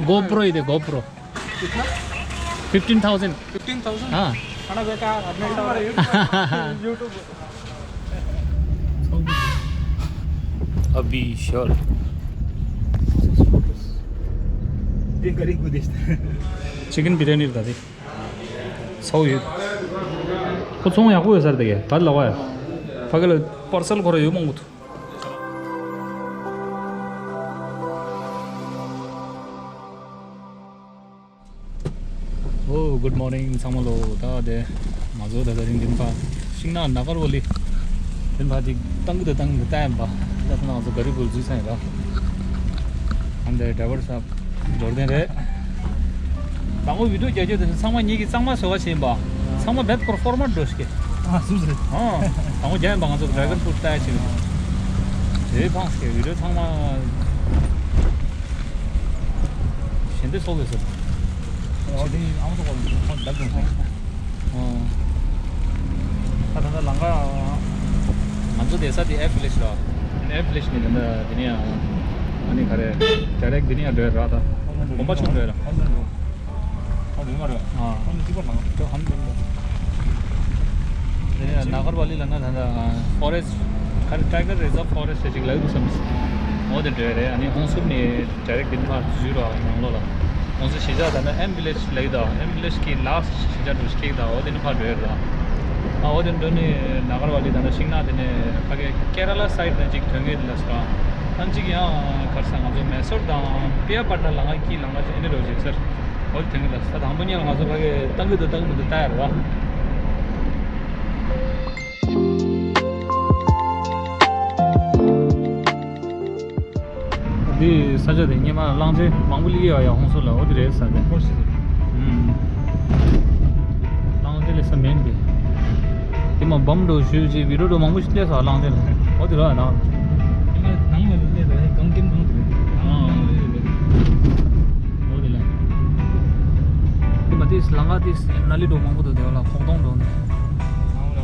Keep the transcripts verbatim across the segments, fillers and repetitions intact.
GoPro ಇದೆ, GoPro. कितना? Fifteen thousand. Fifteen thousand? हाँ। खाना बेकार, हमेशा YouTube। अभी श्योर। चिकन बिरयानी बता दे। सौ ये। को सोंग याकू है सर देखे। कल लगा है। पगल पार्सल करो यो मंगू। ཨོ། Good morning ཚང་མ་ལོ། ད་དེ་ང་ཚོ་ད་ད་རིང་དེ་ཕར་ཤིང་ནགས་ན་གར་ཝ་ལི་དེ་ཕར་ཅིག་ཏང་གི་ད་ཏང་གི་ད་ཡིན་པ། ད་ང་ཚོ་ག་རི་བུར་འཛུལ་ཚར་ཡིན་པ། ཨ་འདི་ཌ་རའི་ཝར་ས་འབྱོར་ལྡན་རེད། དང་པོ་བི་ཌིའོ་རྒྱག་རྒྱུ་དེ་ཚང་མ་ངེད་ཀྱི་གཙང་མ་བཟོ་ག་བྱས་ཡིན་པ། ཚང་མ་རྦད་ཁོར་ཕོར་མ་འགྲོ་ཤིག་ཨ་སུ་རེད། ཨ་དང་པོ་རྒྱག་ཡིན་པ། ང་ཚོ་ཌ་རེ་གོན་ཕུ་རུཊ་ལྟ་ཡ་བྱས་ཡིན། དེ་ཕངས་ཤིག་བི་ཌིའོ་ཚང་མ། ཞལ་འདེབས་ཚོགས་ཡོད་ཟེར། ཨོ་དེ་ཨ་མ་ཚོ་ཁོ་ཁོ་ལབ་དུས་སོང་། ཨོ། ད་ད་ལྟ་ལམ་ཁ། ང་ཚོ་བསྡད་ས་དེ་ཨེབ་ཝི་ལེཇ་ལ། ཨེབ་ཝི་ལེཇ་ནས་ད་ལྟ་དེ་ནས་ཡང་ཨ་ནི་ག་རེ་ཌའི་རེག་དེ་ནས་ཡང་འགྲོ་ཡ་ར། ད་གོམ་པ་ཆུང་འགྲོ་ཡ་ར། ཨ་རེད་མ་རེད། ཨ། ཨ་ནི་གཅིག་པ་ལ་ང་ཚོ་ཧམ་ལེན་ལ། དེ་ནས་ན་གར་ཝ་ལི་ལ་ན་ད་ད་ཕོ་རེ་སི་ཊི་ག་རེ་ཊའི་གར་རི་ཛརབ་ཕོ་རེ་སི་ཊི་ཅིག་ལ་ཡོད་དུས་སམ། འོ་དེ་འགྲོ་ཡ་རེད། ཨ་ནི་ཧོང་སུར་ནས་ཌའི་རེག་དེ་ནས་མར་འཛུལ་རོགས་ནང་ལོགས་ལ། ང་ཚོ་གཞིས་ཆགས་ད་ནི་ཨེམ་ཝི་ལེཇ་ལབ་ཀྱི་འདུག་ཨེམ་ཝི་ལེཇ་གི་ལཱ་སི་ཊི་གཞིས་ཆགས་འགྲོ་ཤེས་ཀྱི་འདུག་འོ་དེ་ནི་ཕར་འགྲོ་ཡ་རེད། ཨ་འོ་དེ་འགྲོ་ནི་ན་གར་ཝ་ལི་ད་ནི་ཤིང་ནགས་དེ་ནི་ཕ་གི་ཀེ་ར་ལ་སའིཌ་ནས་ཅིག་ཐོན་གྱི་འདུག་ལ་སོ། ཨ་ནི་ཅིག་ཡང་ག་རེ་ཟེར། ང་ཚོ་མེ་སོར་དང་པི་ཡ་པ་ཊ་ན་ལམ་ཁ་གི་ལམ་ཁ་ཅིག་ཨེ་འདྲ་འགྲོ་ཅིག་ཟེར། འོ་དེ་ཐོན་གྱི་འདུག་ལ་སོ། ད་དང་པོ་ཉིད་ལ་ང་ཚོ་ཕ་གི་ཏང་གི་འདུག་ཏང་གི་མི་འདུག་ལྟ་ཡ་རེད་བ། འདི་ས་ཆ་དེ་སྔོན་མ་གླང་ཆེན་མང་པོ་སླེབས་ཡོད་ཡ། ཧོང་སུར་ལ། འོ་དེ་རེད་ས་དེ། ཧོང་སུར། ཨུམ། གླང་ཆེན་སླེབས་ས་མེད་དེ། དེ་མ་བམ་འགྲོ་ཞུས་ཅིག་བི་ཌིའོ་འགྲོ་མང་པོ་ཞིག་སླེབས་སོང་། གླང་ཆེན་ལ། འོ་དེ་རེད་ནང་། དེ་མ་ནང་ལ་སླེབས་ད་གངས་རྒན་གངས་དེ་རེད། ཨ། ནང་ལ་སླེབས་རེད། འོ་དེ་ལ། དེ་མ་དེ་ལམ་ཁ་དེ་ནཱ་ལི་འགྲོ་མང་པོ་འདུག་དེ་བ་ལ་ཁོག་སྟོང་འགྲོ་ནས། ནང་ལ།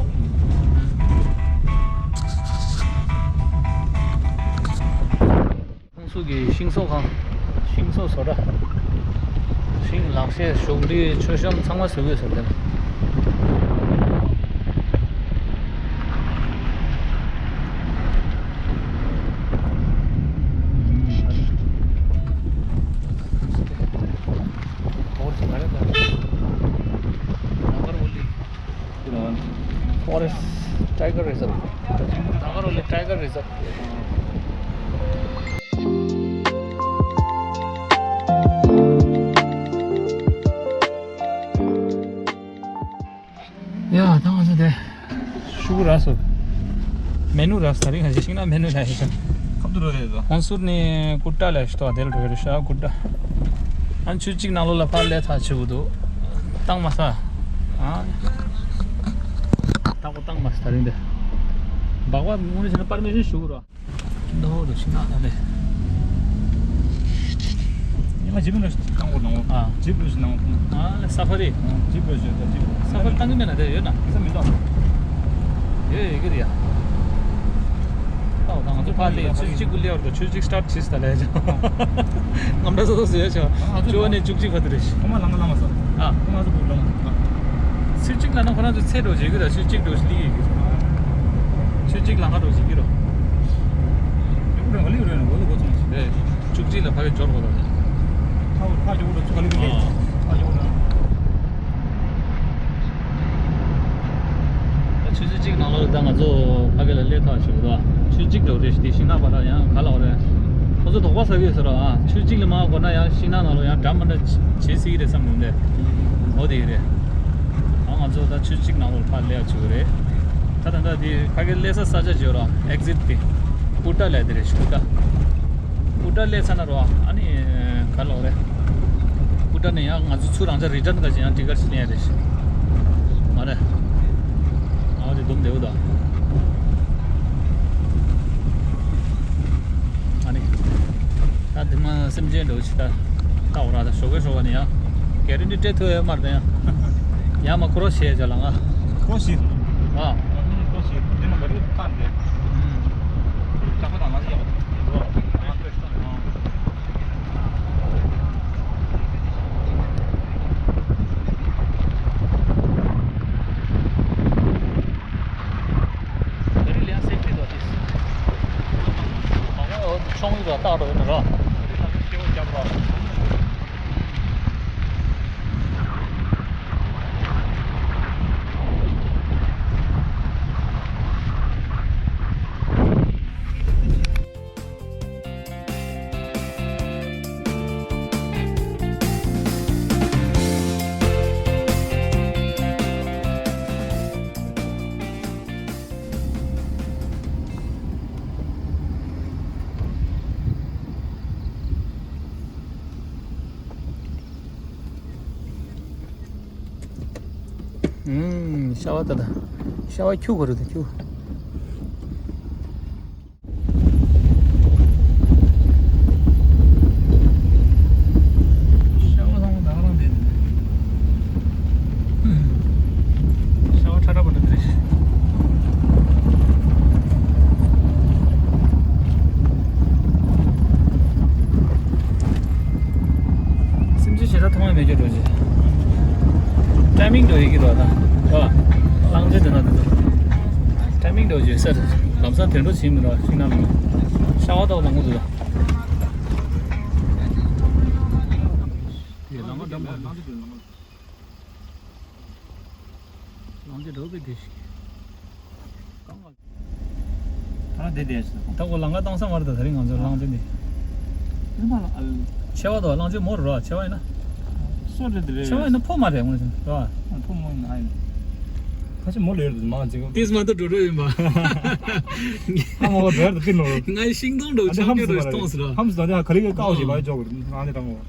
ཧོང་སུར་གྱི་ཤིང་བཟོ་ཁང་། ཤིང་བཟོ་བཟོ་གྲྭ། ཤིང་ལག་ཤེས་ཞོགས་ལི་མཆོད་བཤམས་ཚང་མ་བཟོ་གི་ཡོད་ཟེར་དེ་ལ། Forest Tiger Reserve. ན་གར་ཝ་ལི་Tiger Reserve. ཡ། ད་ང་ཚོ་དེ་ཤུ་གུ་ར་སོ། མེ་ནུ་ར་སོ། ད་རིང་ང་ཚོ་ཤིང་ནགས་མེ་ནུ་ལ་ཡོད་ཤག་ཁབ་ཏུ་འགྲོ་རེད་དོ། ཧོང་སུར་ནས་ཀུ་ཏྲ་ལ་ཤི་ཏོ་དེ་ལ་འགྲོ་རེད་ཤག་ཀུ་ཏྲ། ཨ་ཆུ་གཅིག་ནང་ལོགས་ལ་ཕར་སླེབས་ཐག་ཆོད་འདུག་བཏང་མ་ས། ཨ། བཏང་གོ་བཏང་མ་ས་ད་རིང་དེ། སྦག་སྦག་དངོས་གནས་བྱས་ན་པར་མེ་ཤིན་ཤུ་གུ་ར། ནོ་དུ་ཤིང་ནགས་ད་ལེ། ཉི་མ་ཇིབ་ནོ་ཤི་གང་གོ་ནོ། ཨ། ཇིབ་ནོ་ཤི་ནང་། ཨ་ལེ་སཱ་ཕ་རི། ཨ། ཇིབ་ནོ་ཤི་ད་ཇིབ། སཱ་ཕ་རི་བཏང་གི་མེད་ན་དེ་ཡོད་ན། ས་མི་འདུག་ཡོད་ཡོད་གི་རེད་ཡ། ད་ང་ཚོ་ཕར་ལེ་ཆུ་གཅིག་གུ་ལེ་བར་དུ་ཆུ་གཅིག་སི་ཊར་བྱས་ད་ལེ། ངམ་ད་སོ་སོ་ཟེར་ཡ་ཆོ། ཨ་ང་ཚོ་ཅོ་ནས་བཅུ་གཅིག་བར་དུ་རེད། ཁོ་མ་ལང་ལང་མ་ས། ཨ། ཁོ་ང་ཚོ་བུ་ལང་། ཚིག་གཅིག་ལ་ན་ཁོ་རང་ཚོ་ཚེ་འགྲོ་བྱེད་ཀྱི་ར། ཚིག་གཅིག་འགྲོ་ལི་ཡི་གི། ཚིག་གཅིག་ལ་ང་འགྲོ་བྱེད་ཀྱི་རོ། ཡག་པོ་རེད། ང་ལི་རེད་ན་གོ་ལི་གོ་ཚོང་ཞིག་རེད། བཅུ་གཅིག་ལ་ཕ་གི་འབྱོར་གོ་ལ་རེད། ཕ་ཕ་འགྱོ་གོ་ཚོ་ག་ལི་གི་ལས། ཨ། ཕ་འགྱོ་གོ་ལ། ད་ཆུ་ཚོད་གཅིག་ནང་ལོགས་ད་ང་ཚོ་ཕ་གི་ལ་སླེབས་ཐག་ཆོད་གི་འདུག་ཆུ་གཅིག་འགྲོ་རེད་ཤི་དེ་ཤིང་ནགས་པ་ད་ཡང་ག་ལ་འོ་རེད། ཁོ་ཚོ་དོགས་པ་ཟ་གི་ཡོད་ས་ར། ཨ། ཆུ་གཅིག་ལ་མ་གོ་ན་ཡང་ཤིང་ནགས་ནང་ལོགས་ཡང་འགྲམ་མ་འདྲ་བྱེད་སྲིད་ཀྱི་རེད་བསམ་ནོ་འདི། འོ་དེ་ཡི་རེད། ཨ། ང་ཚོ་ད་ཆུ་གཅིག་ནང་ལོགས་ཕར་སླེབས་ཆོག་གི་རེད། ད་ད་ལྟ་འདི་ཕ་གི་སླེབས་ས་ས་ཆ་བརྗོད་རོགས། ཨེག་ཟིཊ་དེ་ཀུ་ཏྲ་ལབ་དེ་རེད་ཤི། ཀུ་ཏྲ། ཀུ་ཏྲ་སླེབས་ཚར་ན་རོ། ཨ་ནི་ག་ལོག་རེད། ཀུ་ཏྲ་ནས་ཡང་ང་ཚོ་ཚུར་རང་ཅག་རི་ཊརན་ག་ཅིག་ཡང་ཊི་ཀེཊ་ཞིག་ལེན་ཡ་རེད་ཤི། མ་རེད། ཨ་འོ་དེ་སྡོམ་བདེ་བོ་ད། ཨ་ནི། ད་དེ་མ་སེམས་ཅན་འགྲོ་ཆི་ད། ད་འོ་ར་ད་ཞོགས་ཀས་ཞོགས་པ་ནས་ཡང་གེ་རན་ཊི་སྤྲད་ཐུབ་ཡོད་མ་རེད་ད་ཡང་། ཡང་མ་ཀོ་རོ་ཤེས་ཅ་ལ་ང་། ཀོ་ཤི། ཨ། ཀོ་ཤི། དེ་མ་ག་རུ་ཐང་དེ། ཨུམ། ལྕགས་པ་དང་ང་ཚོ་ཡག་པོ། ཨ། ཨུམ། ཤ་བ་ད་ལྟ། ཤ་བ་ཁྱུག་གོ་རེད་ད་ཁྱུག། ཤ་བ་ཚང་མ་ད་ག་རང་བསྡད་འདུག་ཤ་བ་ཁྲ་ཁྲ་པ་འདྲ་དེ་རེད། སེམས་ཅན་ཞེ་དྲག་མཐོང་ཡ་མེད་ཀྱི་འགྲོ་ཅི། ཊའི་མིང་འགྲོ་ཡི་གི་རོ་ད། རོ། གླང་ཆེན་དེ་ན་དེ་ཚོ། ཊའི་མིང་འགྲོ་ཅི་སར། ལམ་སང་དོན་འགྲོ་བྱིན་མི་རོ་ཤིང་ནང་མི། ཤ་བ་ཏོག་མང་པོ་འདུག་ད། དེ་ལམ་ཁ་འགྲམ་པ། གླང་ཆེན་འགྲོ་བའི་དེ་ཞིག་ད་དེ་དེ་ད་གོ་ལང་ཀ་བཏང་ས་མ་རེད་ད། ད་རིང་ང་ཚོ་གླང་ཆེན་འདི། ཆེ་བ་དོ་གླང་ཆེན་མོ་རོ། ཆེ་བ་ཡིན་ན། སོ་རེད་དེ་རེད། ཆེ་བ་ཡིན་ན་ཕོ་མ་རེད་ངོས་ཟིན་རོ། ཕོ་མོ་ཡིན་ན་ཧ་ཡིན། ཁ་ཆེ་མོ་ལོས་རེད་མ་ཅིག་ཏིས་མ་ཏོ་འགྲོ་འགྲོ་ཡིན་པ། ཨ་མོ་གོ་འགྲོ་ཡར་དུ་ཕིན་ནོ། ང་ཤིང་སྡོང་འགྲོ་ཆང་རྒྱུ་འགྲོ་གཏོང་ཟེར་རོ། ཧམ་སོ་ད་ཁ་ལི་ཀའོ་ཞིག་བ་ཅོག་ང་ནི་དང་གོ།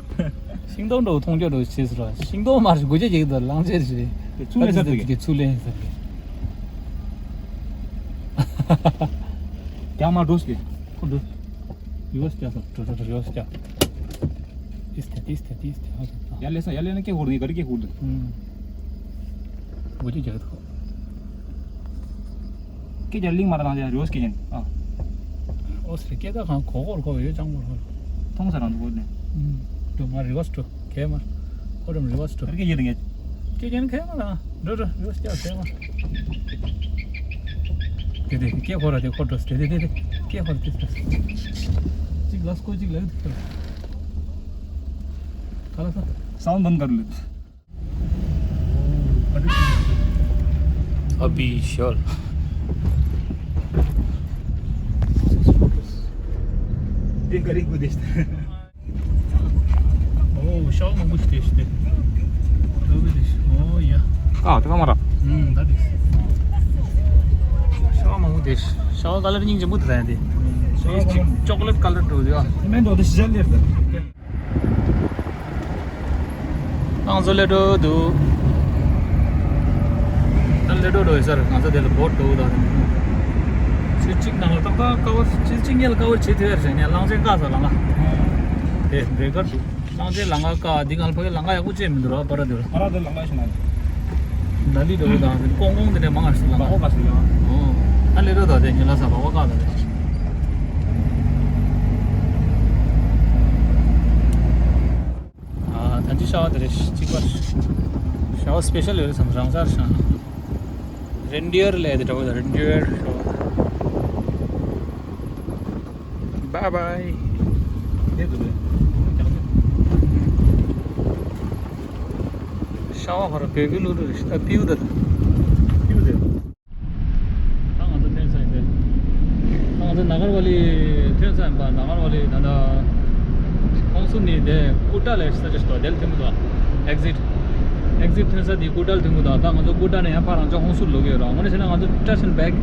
ཤིང་སྡོང་འགྲོ་མཐོང་རྒྱུ་འགྲོ་ཞེས་ཟེར་རོ། ཤིང་སྡོང་མ་རེད་དགུ་བརྒྱ་བརྒྱད་བརྒྱ་དང་གླང་ཆེན་ཞིག་རེད། ཚུར་ལེན་ས་དེ་གི་ཚུར་ལེན་ས་དེ། རྒྱ་མ་འགྲོ་ཤིག་ཁོ་འགྲོ། ཡོ་སྐྱ་ས་འགྲོ་འགྲོ་འགྲོ་ཡོ་སྐྱ། ཏིས་ཏེ་ཏིས་ཏེ་ཏིས་ཏེ་ཧ་ཟེར་ད། ཡར་ལེན་ས་ཡར་ལེན་ན་སྐད་ཧུར་ནི་ག་རེ་སྐད་ཧུར་འདུག་ཨུམ། དགུ་བརྒྱ་བརྒྱ་ཐོག་སྐད་རྒྱག་གླིང་མ་ར་རང་རྒྱག་རོ་སྐད་ཅན། ཨ། ཨོ་སི་སྐད་ད་གང་གོ་གོར་གོ་ཡོད་ཅང་གོར་གོ། མཐོང་ས་རང་དུ་གོ་ནས། ཨུམ། དུ་མ་རི་ཝར་སི་ཊོ་གེ་མ། ཨོ་རམ་རི་ཝར་སི་ཊོ། ཨར་གེ་ཡེ་ར་ངེ། སྐད་ཅན་གེ་མ་ར། འགྲོ་འགྲོ་རི་ཝར་སི་ཊོ་གེ་མ། དེ་དེ་སྐད་གོ་ར་དེ་གོ་འགྲོ་སི་དེ་དེ་དེ་དེ། སྐད་གོ་ར་དེ་དེ། གཅིག་ལ་སྐོ་གཅིག་ལ་ཡོད་དེ། ག་ལ་ས། སའུན་ཌི་བན་ག་རུ་ལེ། Official. དེ་ག་རེ་དགོས་དེ། ཨོ་ཤ་བ་མང་པོ་ཞིག་དེ་ཞིག་དེ། ཨོ་ཡ། ཨ་དེ་ག་མ་ར། ཨུམ་ད་དེ། ཤ་བ་མང་པོ་དེ་ཤ་བ་ག་ལར་སྙིང་རྗེ་མོ་དེ་ར་དེ། ཤ་བ་ཅིག་ཅོག་ལེ་ཊི་ཀ་ལར་འགྲོ་དེ་ཡ། མེན་འགྲོ་དེ་ཤི་ཤ་ལེར་དེ། ང་ཚོ་སླེབས་འགྲོ་འདུག་ད་སླེབས་འགྲོ་འགྲོ་ཡོད་ས་རེད། ང་ཚོ་དེ་ལ་བོད་འགྲོ་འདུག་ད་ཆུ་གཅིག་ནང་ལ་ཏག་ཏག་ཀ་བར་ཆུ་གཅིག་ཉལ་ཀ་བར་བྱེད་ཐུབ་ཡ་རེད་ནས་གླང་ཆེན་བཀག་ས་ལ་ང་དེ་འབྲས་དཀར་འདུག་གླང་ཆེན་ལ་ང་བཀག་འདི་ག་ལ་ཕ་གི་ལ་ང་ཡག་པོ་བྱས་མི་འདུག་ར་པ་ར་དེ་ལ། ཨ་ར་དེ་ལ་ང་ཞིག་ན། ན་ལི་འགྲོ་གི་དང་ཀོང་ཀོང་དེ་ནས་མང་ང་ཞིག་ལ་ང་། ཨོ་ག་ཞིག་ཡོད། ཨོ། ད་སླེབས་འགྲོ་ད་དེ་ཉལ་ལ་ས་བ་བ་བཀག་ད་དེ། ཨ། ད་ཅི་ཤ་བ་དེ་རེད་གཅིག་པ། ཤ་བ་སི་པེ་ཤལ་ཡོད་རེད་བསམ་རང་སར་ཤ། རེན་ཌི་ཡར་ལས་དེ་འདྲ་བོ་དང་རེན་ཌི་ཡར་ཤ་བ། བཱའི་བཱའི། དེ་འདུག་རེད། ཤ་བ་ཧོ་ར་བེ་བེ་ལུ་ལུ་རེད་ཤ་ད་པིའུ་ད་ད། པིའུ་དེ། ད་ང་ཚོ་ཐོན་ས་ཡིན་པས། ད་ང་ཚོ་ནཱ་གར་ཝ་ལི་ཐོན་ས་ཡིན་པ། ནཱ་གར་ཝ་ལི་ད་ལྟ་ཧོང་སུར་ནས་དེ་ཀུ་ཏྲ་ལ་ས་ཆ་ཞིག་འདུག་དེ་ལ་ཐོན་གི་འདུག་ཨེག་ཟིཊ། ཨེག་ཟིཊ་ཐོན་ས་དེ་ཀུ་ཏྲ་ལ་ཐོན་གི་འདུག་ད་ང་ཚོ་ཀུ་ཏྲ་ནས་ཡང་ཕར་རང་ཅག་ཧོང་སུར་ལོག་གི་ཡོད་ར། དངོས་གནས་བྱས་ན་ང་ཚོ་ཊ་ཤན་བེག་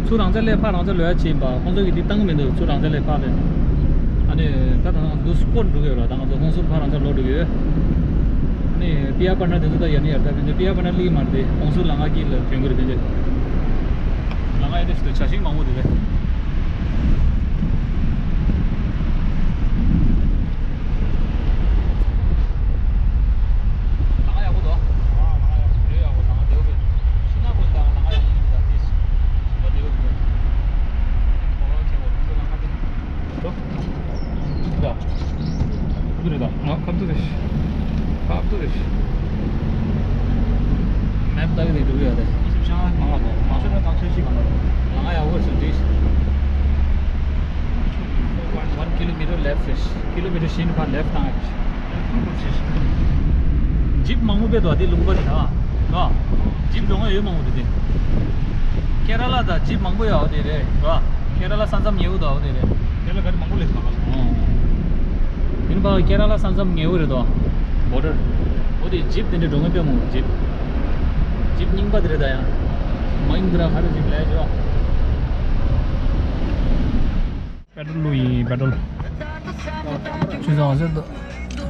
ཚུར་རང་ཅག་སླེབས་ཕར་རང་ཅག་ལོག་ཡ་བྱས་ཡིན་པ། ཁོང་ཚོ་གིས་འདི་བཏང་གི་མི་འདུག་ཚུར་རང་ཅག་སླེབས་ཕར་ལ། ཨ་ནི་ད་ད་ང་ཚོ་སྐོར་འགྲོ་གི་ཡོད་ར། ད་ང་ཚོ་ཧོང་སུར་ཕར་རང་ཅག་ལོག་འགྲོ་གི་ཡོད། ནི་པི་ཡ་པ་ན་དེ་ཚོ་ད་ཡར་ནས་ཡར་ད་ཕན་ཚུན་པི་ཡ་པ་ན་ལི་མར་དེ་ཧོང་སུར་ལ་ང་ཀི་ལ་ཐོན་གི་རེད་དེ། ལ་ང་ཡ་དེ་ཞིག་ཏུ་བྱ་ཤིང་མང་པོ་དེ་རེད། ལ་ང་ཡག་པོ་འདུག་ལ་ང་ཡག་པོ་ལ་ང་དེ་བོ་གི་ཤིང་ནགས་པོ་ལ་ང་ཡག་པོ་འདུག་ད་དེ་ཞིག་ད་དེ་བོ་གི་ཁོ་རང་ཆེ་བོ་ཁོང་ཚོ་ལ་ང་དེ། ཁ་ཐུག་རེད་ད། ང་ཁ་ཐུག་རེད། ཁ་ཐུག་རེད། མེབ་ལྟ་གི་འདུག་ཡོད་རེད། ཤང་མང་བ་དང་མང་ཤོས་ན་ཏང་ཤོས་ཤིག་གང་ལ། ལ་ང་ཡག་པོ་ཞིག་འདྲིས། One kilometer left. Kilometer བཞི་ནས་ཕར་left་བཏང་ཡོད། ཇིབ་མང་པོ་དཔེ་འདུག་དེ་ལུང་པ་རེད་ད། རོ། ཇིབ་འགྲོ་ང་ཡོད་མང་པོ་རེད་དེ། ཀེ་ར་ལ་དང་ཇིབ་མང་པོ་ཡོད་དེ་རེད་རོ། ཀེ་ར་ལ་ས་མཚམས་ཉེ་བོ་དང་དེ་རེད། ཀེ་ར་ལ་ག་རེ་མང་པོ་ལས་སོང་ཨ། ཡིན་པ་ཀེ་ར་ལ་ས་མཚམས་ཉེ་བོ་རེད་དོ། བོ་ཌར། འོ་དེ་ཇིབ་དེ་འདྲ་འགྲོ་ང་དཔེ་མང་པོ་ཇིབ། ཇིབ་རྙིང་པ་དེ་རེད་ད་ཡང་། མ་ཡིན་དེ་ར་ག་རེ་ཇིབ་ལས་ཇོ། པེ་ཊོལ་ལུ་ཡིན་པེ་ཊོལ། ཆུ་ཚོད་ང་ཚོ་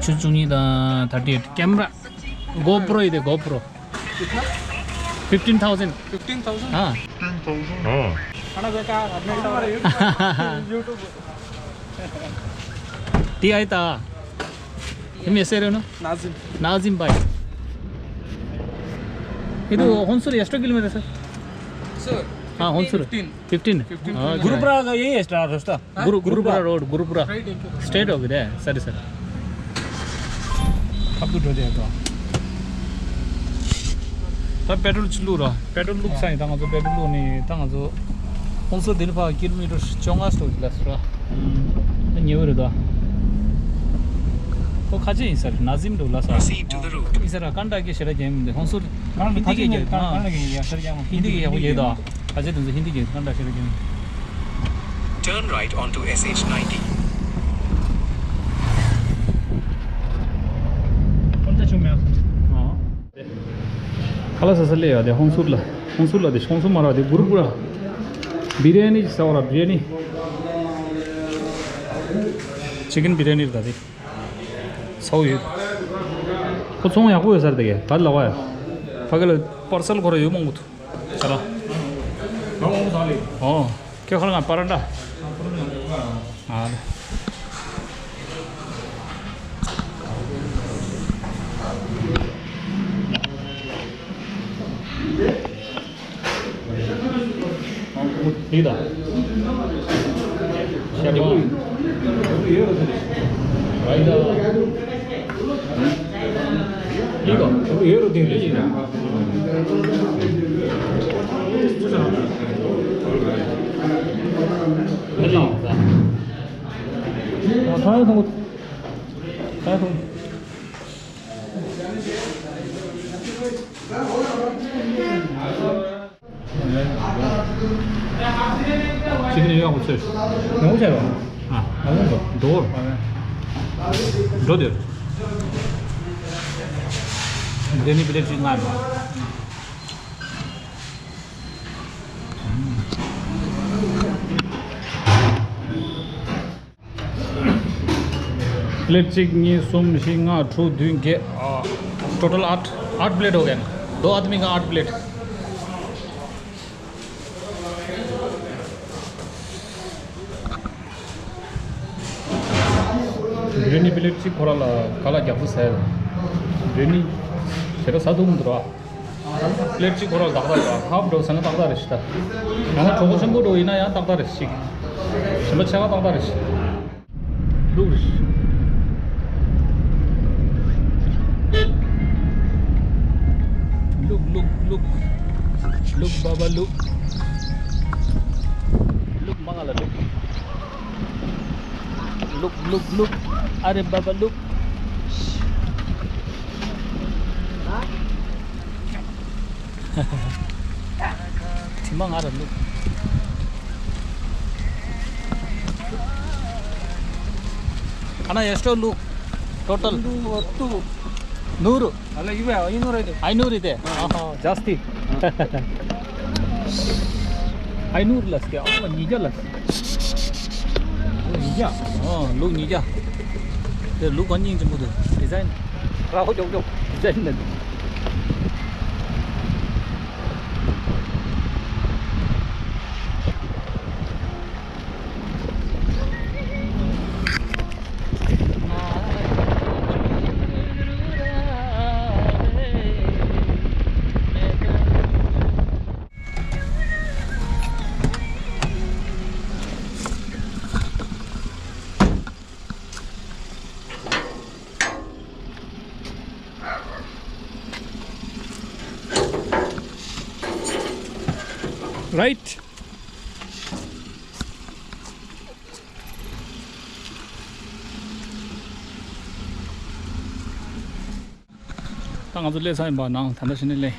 ཆུ་བཅུ་གཉིས་དང་ཐར་ཊི་ཨེཊ། ཀེམ་ར། གོ་པྲོ་ཡིན་དེ་གོ་པྲོ། fifteen thousand. Fifteen thousand? हाँ। हाँ। खाना बेकार, हमेशा YouTube। टी आई था। ये मैं से रहे हो ना? नाजिम। नाजिम भाई। ये तो होनसुर एक्स्ट्रा किलोमीटर सर। सर। हाँ, होनसुर। Fifteen। Fifteen। Fifteen। हाँ, गुरुपुरा का यही एक्स्ट्रा रास्ता। गुरु गुरुपुरा रोड गुरुपुरा। स्ट्रेट हो गया sir sir. ཁབ་ཏུ་འགྲོ་དེ་ཡ་ད། ད་པེ་ཏྲོལ་ཅིག་བླུགས་ར། པེ་ཏྲོལ་བླུགས་ཚར་ཡིན། ད་ང་ཚོ་པེ་ཏྲོལ་བླུགས་ནས་ད་ང་ཚོ་ཧོན་སུར་དེ་ནས་ཕར་ཀི་ལོ་མི་ཊར་བཅོ་ལྔ་ཙམ་ལ་སོ་ར། ད་ཉེ་བོ་རེད་ད། ཁོ་ཁ་ཆེ་ཡིན་ས་རེད། ནཱ་ཛིམ་འགྲོ་ལ་སོ། ཡིན་ས་ར་ཀན་ཏ་གི་ཞེ་དྲག་རྒྱག་མི་འདུག་ཧོན་སུར་ཧིན་དི་གི་རྒྱག་ཧིན་དི་གི་ཡག་པོ་རྒྱག་ད། ཁ་ཆེ་དེ་ཚོ་ཧིན་དི་གི་ཀན་ཏ་ཞེ་དྲག་རྒྱག་མི་འདུག Turn right onto S H ninety. ཁ་ལ་ས་ས་ལས་ཡ་དེ་ཧོན་སུར་ལ། ཧོན་སུར་ལ་དེ་ཧོན་སུར་མ་ར་དེ་གུར་གུར་ར། བི་རི་ཡ་ནི་ཟ་བ་ར་བི་རི་ཡ་ནི། ཅི་ཀན་བི་རི་ཡ་ནི་ར་དེ། ཚའོ་ཡོད། ཁོ་ཚོང་ཡག་པོ་ཡོད་ས་རེད་དེ་གས། ད་ལ་བ་ཡ། ཕ་གི་ལ་པར་སལ་ཁོ་ར་ཡོད་མང་པོ་འདུག་ས་ར། ཨོ། ཁྱོད་ཁ་ལ་ང་པ་ར་འདྲ། ཨ་ལེ། ལི་ད། ཤ་པ། རའི་ད། ལི་ད། ཡོད་རུ་དེ་རེད། ཨ་ལི་ད། ཨ་ཐང་ཐང་། ཐང་ཐང་། ཅི་ནས་ཡོང་གི་ཚོད། ནང་ཆ་རོ། ཨ། ནང་འགྲོ། འགྲོ། འགྲོ་དེར། འདི་ནི་པི་ལེ་ཊི་ལྔ་རེད། प्लेट གཅིག་གཉིས། གསུམ། བཞི། ལྔ། དྲུག་བདུན། བརྒྱད། ཨ། टोटल आठ, आठ प्लेट हो गया ना। दो आदमी का आठ प्लेट। बिरयानी प्लेट གཅིག་ཁོ་རང་ལ་ག་ལ་རྒྱག་ས་ཟེར། བི་རི་ཡ་ནི་ཞེ་དྲག་ཟ་འདུག་མི་འདུག་ར། པླེ་ཊི་གཅིག་ཁོ་རང་ཏག་ཏག་རེད། ཧབ་འགྲོ་ཟེར་ན་ཏག་ཏག་རེད་ཤི་ད། ཡང་ན་གྲོད་ཁོག་ཆེན་པོ་འགྲོ་ཡིན་ན་ཡང་ཏག་ཏག་རེད་ཤི། གཞན་པ་ཆེ་ཁ་ཏག་ཏག་རེད་ཤི། བླུགས་རེད་ཤི། བླུགས་བླུགས་བླུགས། བླུགས་པ་པ་བླུགས། བླུགས་མ་ང་ལ་བླུགས། བླུགས་བླུགས་བླུགས། ཨ་རེ་པ་པ་བླུགས། དྲི་མ་ང་ར་བླུགས། ཨ་ན་ཡ་སྟོ་བླུགས། टोटल नूर। अरे, ये है, ये नूर है दे। आई नूर ही दे। हाँ। हाँ, हाँ, जास्ती। हाँ। आई नूर लस के, आ, नीजा लस। नीजा। हाँ, लोग नीजा। ते लोग कौन नहीं जम्मू दे। डिजाइन। राहो, जो, जो। डिजाइन दे। Right. ད་ང་ཚོ་སླེབས་ཚར་ཡིན་པ། ནང་ད་ལྟ་ཕྱི་ནས་སླེབས།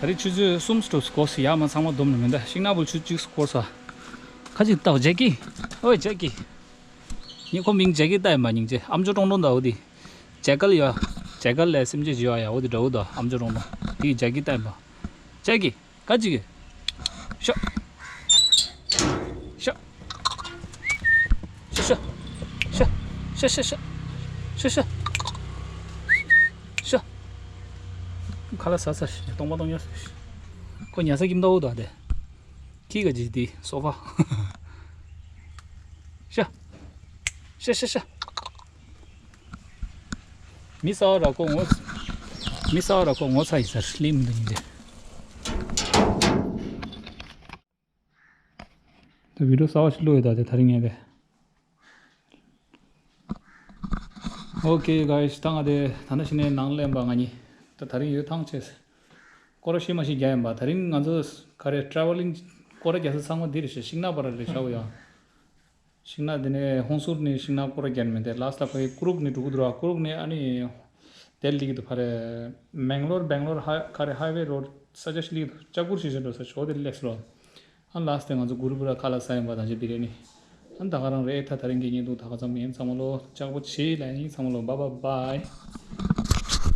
ད་རེས་ཆུ་ཚོད་གསུམ་དུ་སྐོར་སོང་། ཡར་མར་ཚང་མ་བསྡོམས་ནས་མིན་ད། ཤིང་ནག་པོ་ཆུ་གཅིག་སྐོར་སོང་། ཁ་ཅིག་ལྟ། ཇེ་ཀི། ཨོའི་ཇེ་ཀི། ངས་ཁོ་མིང་ཇེ་ཀི་བཏགས་ཡིན་པ། སྙིང་རྗེ། ཨམ་ཅོག་ཀྲོང་ཀྲོང་ད་འོ་དེ། ཇེ་ཀལ་ཡོད། ཇེ་ཀལ་ལས་སེམས་ཅན་ཅིག་ཡོད་ཡ། འོ་དེ་འདྲ་བོ་ད། ཨམ་ཅོག་ཀྲོང་ཀྲོང་དེ་ཇེ་ཀི་བཏགས་ཡིན་པ། ཇེ་ཀི། ཁ་ཅིག་གི། ཤོ། ཤོ། ཤོ། ཤོ། ཤོ། ཤོ། ཁ་ལག་ཟ་ཚར་ཤག་སྟོང་པ་སྟོང་ཉོ་ཟེར་ཤག་ཁོ་ཉལ་ས་ཁྱིམ་ཐོག་འོ་དོ་དེ། ཁྱི་ག་ཇི་དེ་སོ་ཕ། ཤ། ཤ་ཤ་ཤ། མི་ས་བ་ར་ཁོ་ངོ་། མི་ས་བ་ར་ཁོ་ངོ་ཚ་ཡི་ཟེར་ལེ་མི་འདུག་ཉིན་དེ། ད་བི་ཌིའོ་གསར་བ་ཞིག་བླུགས་ཡོད་ད་དེ་དེ་རིང་ངས་དེ། Okay guys, ད་ང་དེ་ད་ནང་བཞིན་ནས་ནང་སླེབས་པ་ང་གཉིས། ད་དེ་རིང་ཡོད་ཐང་ཆད། སྐོར་ར་ཤི་མ་ཤི་རྒྱག་ཡིན་པ། དེ་རིང་ང་ཚོ་ག་རེ་ཊེ་ཝེ་ལིང་སྐོར་ར་རྒྱག་ས་ཚང་མ་འདི་རེད་ཤག་ཤིང་ནགས་པ་ར་རེད་ཤག་ཡ། ཤིང་ནགས་འདི་ནས་ཧོང་སུར་ནས་ཤིང་ནགས་སྐོར་ར་རྒྱག་མི་འདི་ལཱ་སི་ལ་ཕ་གི་ཀུ་རུག་ནས་འགྲོ་གི་འདུག་ར། ཀུ་རུག་ནས་ཨ་ནི་དེ་སླེབས་ཀྱི་འདུག་ཕ་རེ། མེང་ལོར་བེང་ལོར་ཧ་ག་རེ་ཧའི་ཝེ་རོ་ཌི་ས་ཆ་ཞིག་སླེབས་ཀྱི་འདུག་ལྕགས་ཕུར་ཞིག་བཞག་འགྲོ་ས་ཞོ་དེ་སླེབས་སོང་། ཨ་ལཱ་སི་ལ་ང་ཚོ་གུ་རུ་པུ་ར་ཁ་ལག་ཟ་ཡིན་པ་དང་ཅི་བི་རི་ཡ་ནི། ཨ་ད་ག་རང་རེད། ད་དེ་རིང་གི་ཉིན་འདུག་ད་ག་ཙམ་ཡིན། ཚང་མ་ལོ་ལྕགས་པོ་བྱེད་ལ་ཡིན། ཚང་མ་ལོ་bye bye bye།